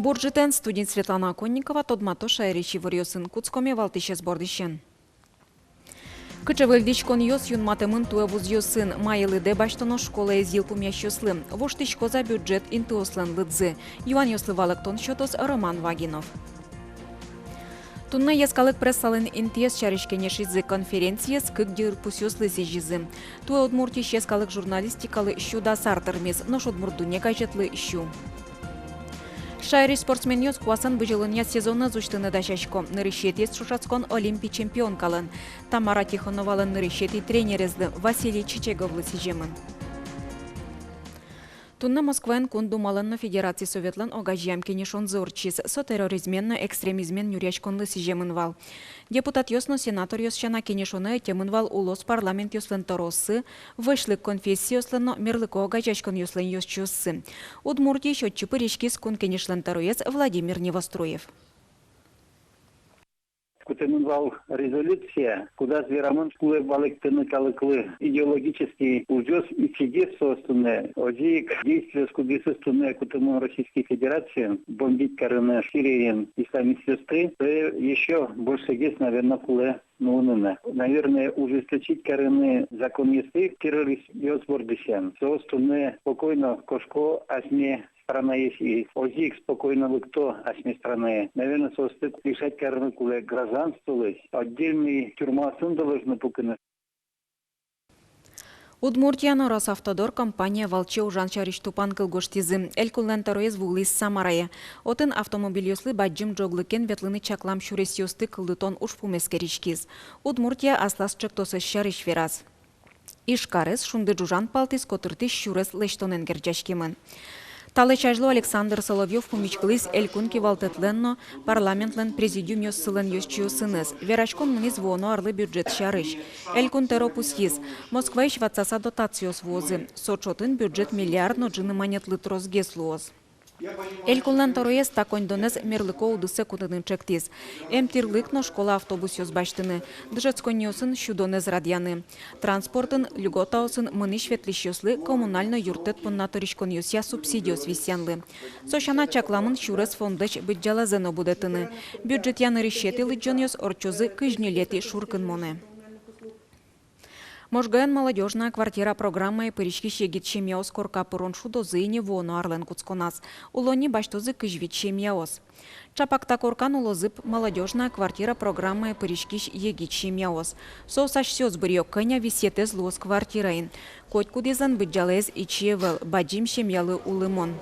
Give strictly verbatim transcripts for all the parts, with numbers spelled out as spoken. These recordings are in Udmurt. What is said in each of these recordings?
Бур ӝытэн! Студиын Светлана Оконникова. Тодмато шаерысь иворъёсын. Кутскоме валтӥсез бордысен. Кыӵе выльдӥськонъёс юнматэмын туэ вузъёсын? Мае лыдэ басьтоно школаез йылпумъясьёслы? Воштӥськоз-а бюджет интыослэн лыдзы? Юанъёслы валэктон сётоз Роман Вагинов. Туннэ йӧскалык прессалэн интыез сярысь кенешизы. Конференциез кык йырпусъёслы сӥзизы. Туэ Удмуртиысь йӧскалык журналистикалы сю дас ар тырмиз, нош «Удмурт дунне» газетлы — сю. Шаерысь спортсменъёс куасэн бызьылонъя сезонэз усьтыны дасясько. Нырысетӥез ӵошатскон олимпи чемпионкалэн, Тамара Тихоновалэн нырысетӥ тренерезлы Василий Чичеговлы сӥземын. Туннэ Москваын Кун Думалэн но Федераци Советлэн огазеям кенешонзы ортчиз. Со терроризмен но экстремизмен нюръяськонлы сӥземын вал. Депутатъёс но сенаторъёс сяна, кенешонэ ӧтемын вал улос парламентъёслэн тӧрооссы, вӧсьлык конфессиослэн но мерлыко огазеяськонъёслэн ёзчиоссы. Удмуртиысь отчы пыриськиз Кун Кенешлэн тӧроез Владимир Невоструев. Кутэмын вал резолюция, кудаз верамын: кулэ валэктыны калыклы, идеологический ужъёс ичигес соос туннэ, озьы ик действиос, кудъёсыз туннэ кутэмын Российской Федерациын, бомбить карыны Сириын исламистъёсты, то ещё большегес, наверно, кулэ нуыны на. Наверное, ужесточить карыны законъёсты террористъёс бордысен. Соос туннэ спокойно кошко асьме странаысь, и озьы ик спокойно лыкто асьме странае. Наверно, соосты лишать карыны кулэ гражданстволэсь, отдельный тюрьмаосын должны пукыны. Удмуртия но Росавтодор компания валче ужан сярысь тупанкыл гожтӥзы. Элькунлэн тӧроез вуылӥз Самарае. Отын автомобильёслы бадӟым ӝоглыкен ветлыны чаклам сюресъёсты кылдытон ужпум эскериськиз. Удмуртия аслаз ӵектосэз сярысь вераз. Ижкарез шунды ӝужан палтӥз котыртӥсь сюрес лэсьтонэн герӟаськемын. Талэсь азьло Александр Соловьёв пумиськылӥз Элькун кивалтэтлэн но парламентлэн президиумъёссылэн ёзчиосыныз. Вераськон мынӥз вуоно арлы бюджет сярысь. Элькун тӧро пусйиз: Москваысь ватсаса дотациос вуозы. Со чотын бюджет миллиард но ӝыны манетлы тросгес луоз. Элькунлэн тӧроез та коньдонэз мерлыко удысэ кутыны ӵектӥз. Эмтӥрлык но школа автобусъёс басьтыны, дышетсконниосын сюдонэз радъяны, транспортын льготаосын мынӥсь-ветлӥсьёслы коммунальной юрттэт понна тыриськонъёсъя субсидиос висъянлы. Со сяна, чакламын сюрес фондлэсь быдӟалазэ но будэтыны. Бюджетъя нырысетӥ лыдӟонъёс ортчозы кызь ньылетӥ шуркынмонэ. Можгаын «Молодёжная квартира» программае пыриськись егит семьяос корка пырон шудозы ини вуоно арлэн кутсконаз. Улонни басьтозы кызь вить семьяос. Чапак та коркан улозы «Молодёжная квартира» программае пыриськись егит семьяос. Соос асьсэос быръё, кӧня висъетэз луоз квартираын. Котькудӥзлэн быдӟалаез ичи ӧвӧл, бадӟым семьялы улымон.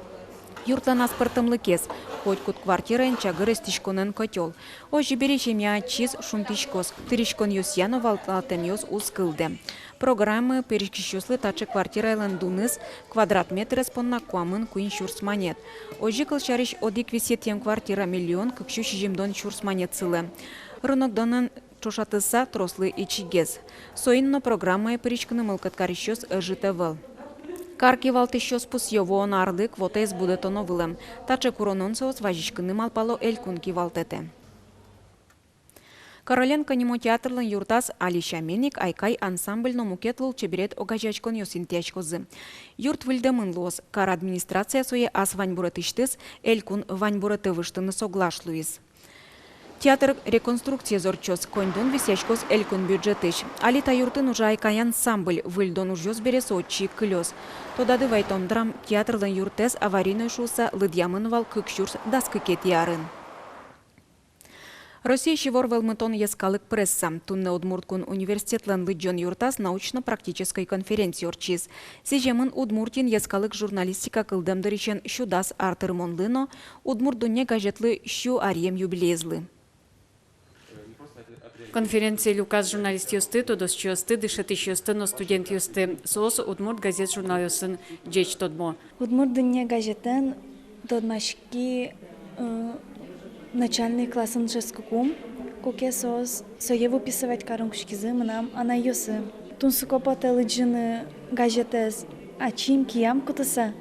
Юртлэн аспӧртэмлыкез: котькуд квартираын чагыр эстӥськонэн котёл. Озьы бере, семья ачиз шунтӥськоз, тыриськонъёсъя но валтатэмъёс уз кылдэ. Программае пыриськисьёслы таӵе квартираялэн дуныз квадрат метрез понна куамын куинь сюрс манет. Озьы, кылсярысь, одӥг висъетъем квартира миллион кык сю сизьымдон сюрс манет сылэ. Рынокдонэн ӵошатыса, трослы ичигес. Соин но программае пыриськыны мылкыд карисьёс ӧжыт ӧвӧл. Кар кивалтӥсьёс пусъё: вуоно арлы квотаез будэтоно вылэм. Таӵе куронэн соос вазиськыны малпало Элькун кивалтэтэ. Короленко нимо театрлэн юртаз али сямен ик «Айкай» ансамбль но мукет лулчеберет огазеяськонъёс интыяськозы. Юрт выльдэмын луоз. Кар администрация сое ас ваньбуретысьтыз Элькун ваньбуретэ выжтыны соглаш луиз. Театр реконструкциез ортчоз, коньдон висъяськоз Элькун бюджетысь. Али та юртын ужа «Айкай» ансамбль, выльдон ужъёс бере со отчы ик кылёз. Тодады вайытом: драмтеатрлэн юртэз аварийной шуыса лыдъямын вал кык сюрс дас кыкетӥ арын. Россиысь ивор вӧлмытон йӧскалык пресса. Туннэ Удмурт кун университетлэн лыдӟон юртаз научно-практической конференция ортчиз. Сӥземын Удмуртиын йӧскалык журналистика кылдэм дырысен сю дас ар тырмонлы но «Удмурт дунне» газетлы сю аръем юбилеезлы. Конференцие люказ журналистъёсты, тодосчиосты, дышетӥсьёсты но студентъёсты. Соос удмурт газет-журналъёсын ӟеч тодмо. «Удмурт дунне» газетэн тодмаськи, э, начальный классын дышетскыкум, куке соос сое выписывать карыны кутскизы мынам анайёсы. Тунсыко потэ лыдӟыны газетэз ачим киям кутыса.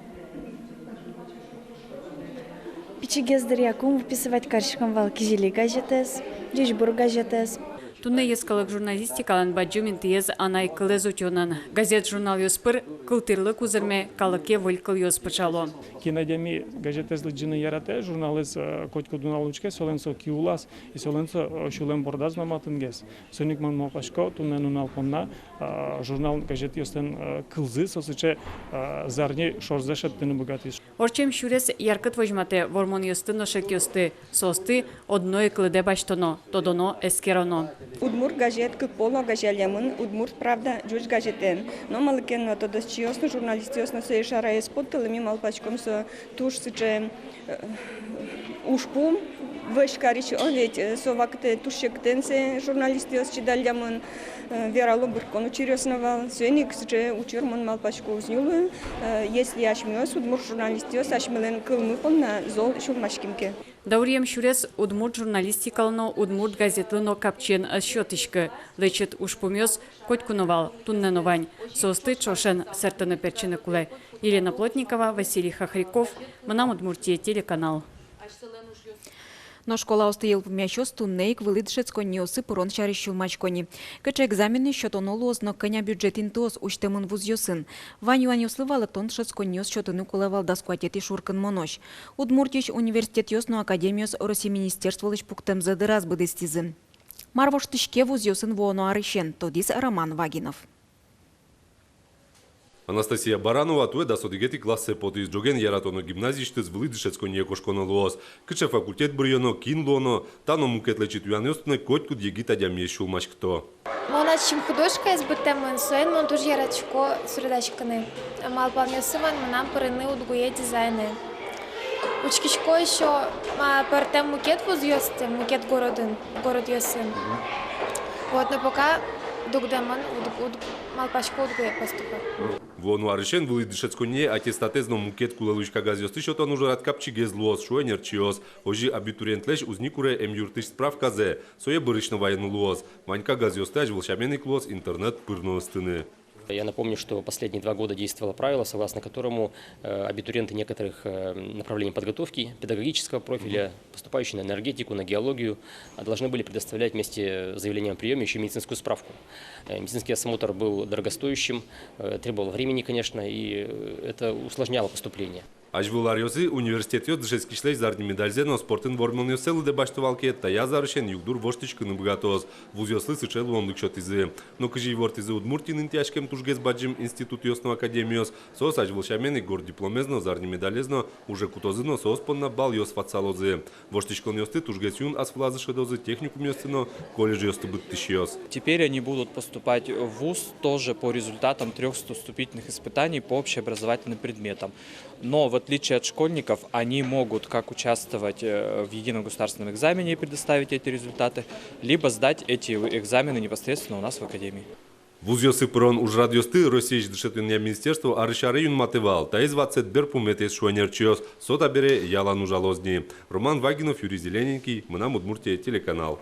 Пичигес дыръякум выписывать кариськом вал «Кизили» газетэз, «Ӟечбур» газетэз. Туннэ йӧскалык журналистикалэн бадӟым интыез анай кылэз утёнын. Газет-журналъёс пыр кылтырлык узырме калыке выль кылъёс пыӵало. Кин адями газетэз лыдӟыны яратэ, журналэз, э, котькуд нунал учке, солэн со киулаз, и солэн со, э, сюлэм бордаз но матынгес. Соин ик мон малпасько, туннэ нунал понна, э, журнал-газетъёслэн, э, кылзы со сыӵе, э, зарни шорзэ шедьтыны быгатӥз. Ортчем сюрес яркыт возьматэ вормонъёсты но шекъёсты. Соосты одно ик лыдэ басьтоно, тодоно, эскероно. Удмурт газет кык пол огазеялэмын, «Удмурт правда» ӟуч газетэн. Но малы ке но тодосчиос но, журналистъёс но сое шара ӧз поттылэ, ми малпаськом, со туж сыӵе, э, ужпум вӧсь карись, о, ведь, э, со вакытэ туж секытэн сое журналистъёс чидаллямын, э, верало, быркон учыръёс но вал. Соин ик сыӵе учыр, мон малпасько, уз нюлы, э, если асьмеос, удмурт журналистъёс, асьмелэн кылмы понна зол сюлмаським ке. Дауръем сюрес удмурт журналистикалы но, удмурт газетлы но капчиен ӧз сётӥськы. Лэчыт ужпумъёс котьку но вал, туннэ но вань. Соосты ӵошен сэртыны-пертчыны кулэ. Елена Плотникова, Василий Хохряков, «Мынам Удмуртие» телеканал. Нош школаосты йылпумъясьёс туннэ ик вылӥ дышетсконниосы пырон сярысь сюлмасько ни. Кыӵе экзаменъёс сётоно луоз но кӧня бюджет интыос усьтэмын вузъёсын. Вань юанъёслы валэктон дышетсконниос сётыны кулэ вал дас куатетӥ шуркынмонозь. Удмуртиысь университетъёс но академиос Россия министерстволэсь пуктэмзэ дыраз быдэстӥзы. Мар воштӥське вузъёсын вуоно арысен, тодӥз Роман Вагинов. Анастасия Баранова туэ дас одӥгетӥ классэ потӥз. Ӝоген яратоно гимназиысьтыз вылӥ дышетсконние кошконо луоз. Кыӵе факультет быръёно, кин луоно, та но мукет лэчыт юанъёс туннэ котькуд егит адямиез сюлмаськыто. Мон ачим художкаез быдтэмын, соин мон туж яратӥсько суредаськыны. Малпанъёсы вань мынам пырыны УдГУе дизайнэ. Учкисько ещё, а, пӧртэм мукет вузъёсты, мукет городын, городъёсын. Вот, но пока дугдэмын УдГУ, УдГУ, малпасько УдГУе поступать. Вуоно арысен вылӥ дышетсконние аттестатэз но мукет кулэ луись кагазъёсты сётон ужрад капчигес луоз, шуо ӧнерчиос. Озьы абитуриентлэсь Узныкуре эмъюртысь справказэ, сое бӧрысь но вайыны луоз. Вань кагазъёсты азьвыл сямен ик луоз интернет пыр но ыстыны. Я напомню, что последние два года действовало правило, согласно которому, э, абитуриенты некоторых, э, направлений подготовки, педагогического профиля, поступающие на энергетику, на геологию, а, должны были предоставлять вместе с заявлением о приёме ещё медицинскую справку. Э, медицинский осмотр был дорогостоящим, э, требовал времени, конечно, и, э, это усложняло поступление. Азьвыл аръёсы университетъёс дышетскисьлэсь зарни медальзэ но спортын вормонъёссэ лыдэ басьто вал ке, таяз арысен югдур воштӥськыны быгатоз. Вузъёслы сыӵе луонлык сётӥзы. Но кызьы ивортӥзы Удмуртиын интыяськем тужгес бадӟым институтъёс но академиос, соос азьвыл сямен ик горд дипломез но, зарни медалез но уже кутозы но соос понна баллъёс ватсалозы. Воштӥськонъёсты тужгес юн ас вылазы шӧдозы техникумъёсты но колледжъёсты быдтӥсьёс. Теперь они будут поступать в вуз тоже по результатам трёх вступительных испытаний по общеобразовательным предметам. Но в отличие от школьников, они могут как участвовать, э, в едином государственном экзамене и предоставить эти результаты, либо сдать эти экзамены непосредственно у нас в академии. Вузъёсы пырон ужрадъёсты Россиысь дышетонъя министерство арысь аре юнматэ вал. Таиз ватсэт берпуметӥез, шуо ӧнерчиос. Со табере ялан ужалоз ни. Роман Вагинов, Юрий Зелененький, «Мынам Удмуртие» телеканал.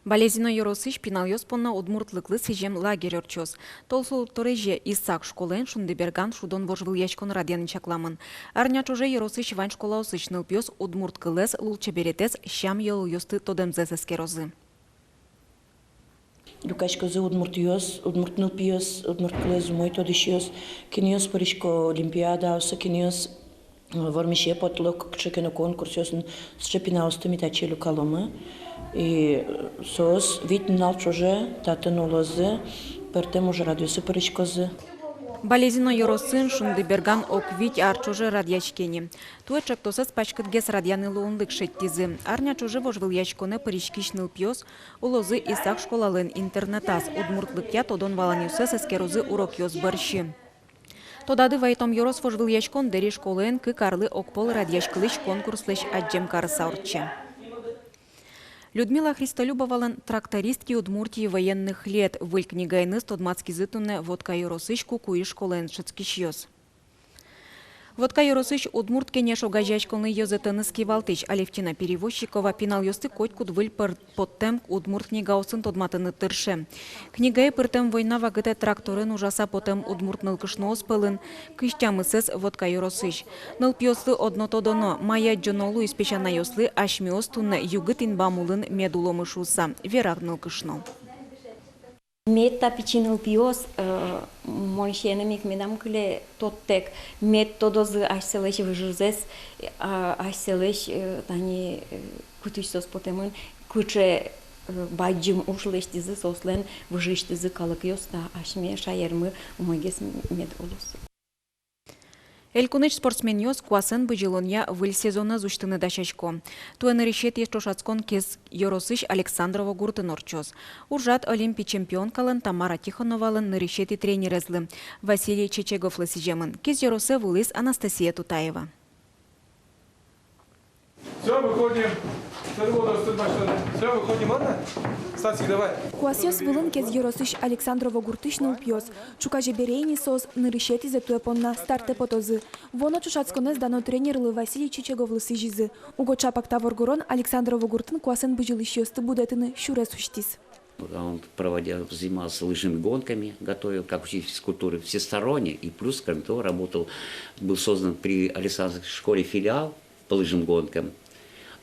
Балезино ёросысь пиналъёс понна удмуртлыклы сӥзем лагерь ортчоз. Толсур торезе Исак школаын «Шундыберган» шудон-вожвылъяськон радъяны чакламын. Арня ӵоже ёросысь вань школаосысь нылпиос удмурт кылэз, лулчеберетэз, сям-йылолъёсты тодэмзэс эскерозы. Люкаськозы удмуртъёс, удмурт нылпиос, удмурт кылэз умой тодӥсьёс, кинъёс пырисько олимпиадаосы, кинъёс, э, вормисе потыло кыӵе ке но конкурсъёсын, сыӵе пиналъёсты ми татчы люкаломы. И, э, соос вить нунал ӵоже татын улозы, пӧртэм ужрадъёсы пыриськозы. Балезино ёросын «Шундыберган» ог вить ар ӵоже радъяське ни. Туэ ӵектосэз паськытгес радъяны луонлык шедьтӥзы. Арня ӵоже вожвылъяськонэ пыриськись нылпиос улозы Исак школалэн интернатаз, удмуртлыкъя тодон-валанъёссэс эскерозы урокъёс бӧрсьы. Тодады вайытом, ёрос вожвылъяськон Дэри школаын кык арлы огпол радъяськылӥсь конкурслэсь адӟем карыса ортче. Людмила Христолюбовалэн «Трактористки Удмуртии военных лет» выль книгаеныз тодматскизы туннэ Вотка ёросысь Кукуй школаын дышетскисьёс. Вотка ёросысь «Удмурт кенеш» огазеяськонлы ёзэтэныз кивалтӥсь Алевтина Перевозчикова пиналъёсты котькуд выль пӧр-, поттэм удмурт книгаосын тодматыны тырше. Книгае пыртэм война вакытэ тракторен ужаса потэм удмурт нылкышноос пӧлын кызь тямысэз Вотка ёросысь. Нылпиослы одно тодоно: мае адӟоно луиз песянайёслы, асьмеос туннэ югыт инбам улын мед уломы шуыса, вера нылкышно. Мед та пичи нылпиос, э, мон сиеным ик медам кыле тодтэк, мед тодозы асьсэлэсь выжызэс, а, асьсэлэсь, э, тани, э, кытысь соос потэмын, кыӵе, э, бадӟым уж лэсьтӥзы, соослэн выжысьтызы калыкъёс, та асьме шаермы умойгес мед улоз. Элькунысь спортсменъёс куасэн бызьылонъя выль сезонэз усьтыны дасясько. Туэ нырысетӥез ӵошатскон Кез ёросысь Александрово гуртын ортчоз. Ужрад олимпи чемпионкалэн Тамара Тихоновалэн нырысетӥ тренерезлы Василий Чечеговлы сӥземын. Кез ёросэ вуылӥз Анастасия Тутаева. Всё, выходим. Всё, выходим, ладно? Стасик, давай. Куасъёс вылын Кез ёросысь Александрово гуртысь нылпиос. Ӵуказе бере ини соос нырысетӥзэ туэ понна стартэ потозы. Вуоно ӵошатсконэз дано тренерлы Василий Чечеговлы сӥзизы. Уго ӵапак та воргорон Александрово гуртын куасэн бызьылӥсьёсты будэтыны сюрес усьтӥз. Он проводил, занимался лыжными гонками, готовил как учитель физкультуры всесторонне, и плюс, кроме того, работал, был создан при Александровской школе филиал по лыжным гонкам,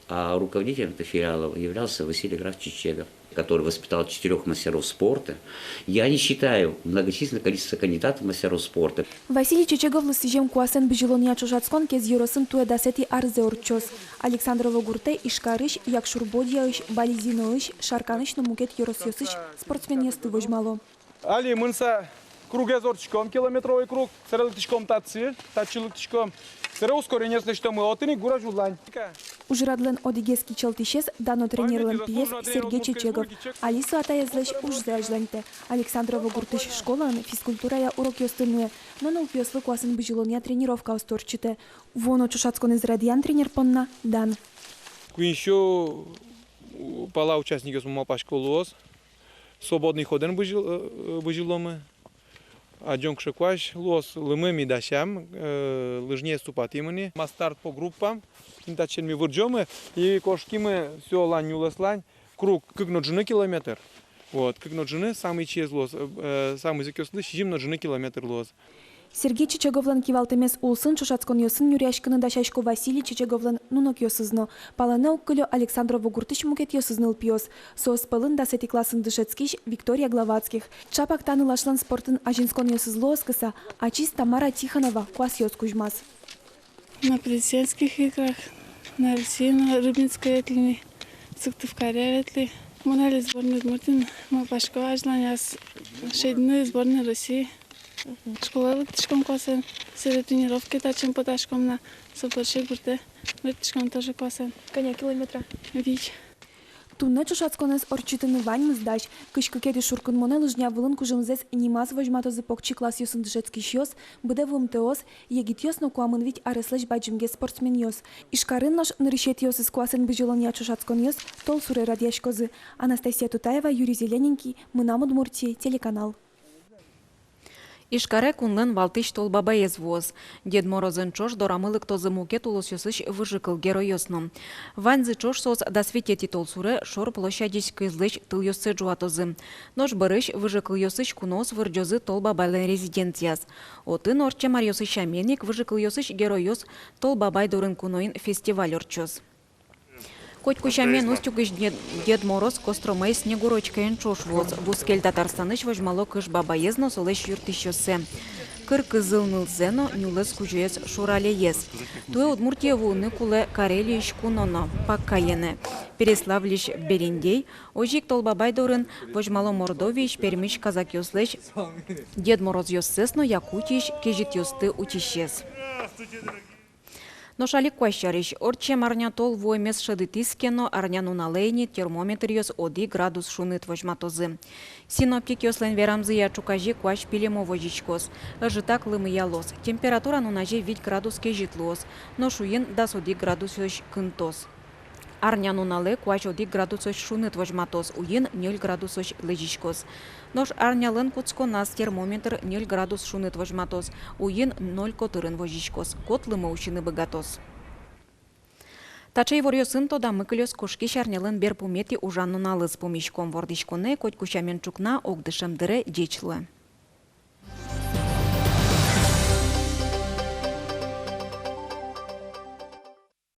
а руководителем этого филиала являлся Василий Графович Чечегов, который воспитал четырёх мастеров спорта. Я не считаю многочисленное количество кандидатов в мастера спорта. Василий Чечеговлы сӥзем куасэн бызьылонъя ӵошатскон Кез ёросын туэ дасэтӥ арзэ ортчоз. Александрово гуртэ Ижкарысь, Якшур-Бӧдьяысь, Балезиноысь, Шарканысь но мукет ёросъёсысь спортсменъёсты возьмало. Али мыныса кругез ортчиськом, километровый круг. Сэре лыктӥськом татчы, татчы лыктӥськом. Сэре ускорениез лэсьтом, отын ик гурезь улань. Ужрадлэн одӥгез кичӧлтӥсез — дано тренерлэн пиез Сергей Чечегов. Али со атаезлэсь ужзэ азьланьтэ. Александрово гуртысь школаын физкультурая урокъёсты нуэ, но нылпиослы куасэн бызьылонъя тренировкаосты ортчытэ. Вуоно ӵошатсконэз радъян тренер понна — дан. Куинь сю пала участникъёс, мон малпасько, луоз. Свободный ходэн бызьыл-, э, бызьыломы. Адӟом, кыӵе куазь луоз, лымы ми дасям, э, лыжнеез тупатӥм ини. Ма старт по группам, кин татчы ми вырӟомы и кошкимы сюлэм нюлэслань, круг кык но ӝыны километр. Вот, кык но ӝыны самый ичиез луоз, э, самый зӧкъёслы сизьым но ӝыны километр луоз. Сергей Чечеговлэн кивалтэмез улсын ӵошатсконъёсын нюръяськыны дасясько Василий Чечеговлэн нунокъёсыз но. Палэнэ уг кылё Александрово гуртысь мукетъёсыз нылпиос. Соос пӧлын дасэтӥ классын дышетскись Виктория Главатских. Ӵапак та нылашлэн спортын азинсконъёсыз луоз кыса, ачиз Тамара Тихонова куасъёс кузьмаз. На президентских играх, на России, на Рыбинское ветлӥ ни, Сыктывкаре ветлӥ. Мон али сборной Удмуртиын, малпасько азьланяз шедьыны сборной России. Школае лыктӥськом куасэн, сэре тренировкае татчы потаськом на, со Пӧрщик гуртэ лыктӥськом тоже куасэн. Кӧня километра? Вить. Туннэ ӵошатсконэз ортчытыны ваньмыз дась. Кызь кыкетӥ шуркынмонэ лыжня вылын кужымзэс нимаз возьматозы покчи классъёсын дышетскисьёс, быдэ вуымтэос, егитъёс но куамын вить ареслэсь бадӟымгес спортсменъёс. Ижкарын нош нырысетӥосыз куасэн бызьылонъя ӵошатсконъёс толсуре радъяськозы. Анастасия Тутаева, Юрий Зелененький, «Мынам Удмуртие» телеканал. Ижкаре кунлэн валтӥсь Тол Бабаез вуоз. Дед Морозэн ӵош дорамы лыктозы мукет улосъёсысь выжыкыл геройёс но. Ваньзы ӵош соос дас витетӥ толсуре Шор площадьысь кызлэсь тылъёссэ ӝуатозы. Нош бӧрысь выжыкылъёсысь куноос вырӟозы Тол Бабайлэн резиденцияз. Отын ортчем аръёсы сямен ик выжыкылъёсысь геройёс Тол Бабай дорын куноын фестиваль ортчоз. Котьку сямен, Устюгысь Дед, Дед Мороз Костромаысь Снегурочкаен ӵош вуоз. Бускель Татарстанысь возьмало Кыш Бабаез но солэсь юрттӥсьёссэ, Кыр Кызыл нылзэ но нюлэс кузёез Шуралеез. Туэ Удмуртие вуыны кулэ Карелиысь куно но, Паккаенэ, Переславльысь Берендей, озьы ик Тол Бабай дорын возьмало Мордовиысь, Пермьысь казакъёслэсь Дед Морозъёссэс но Якутиысь кезьытъёсты утисез. Нош али куазь сярысь. Ортчем арня тол вуэмез шӧдытӥз ке но, арнянуналэ ини термометръёс одӥг градус шуныт возьматозы. Синоптикъёслэн верамзыя, ӵуказе куазь пилемо возиськоз, ӧжытак лымыялоз. Температура нуназе вить градус кезьыт луоз, нош уин дас одӥг градусозь кынтоз. Арнянуналэ куазь одӥг градусозь шуныт возьматоз, уин ньыль градусозь лэзиськоз. Нош арнялэн кутсконаз термометр ньыль градус шуныт возьматоз, уин ньыль котырын возиськоз, кот лымы усьыны быгатоз. Таӵе иворъёсын тодамы кылёз кошкись арнялэн берпуметӥ ужан нуналыз. Пумиськом вордӥськонэ котьку сямен ӵукна, огдышем дыре. Ӟеч луэ.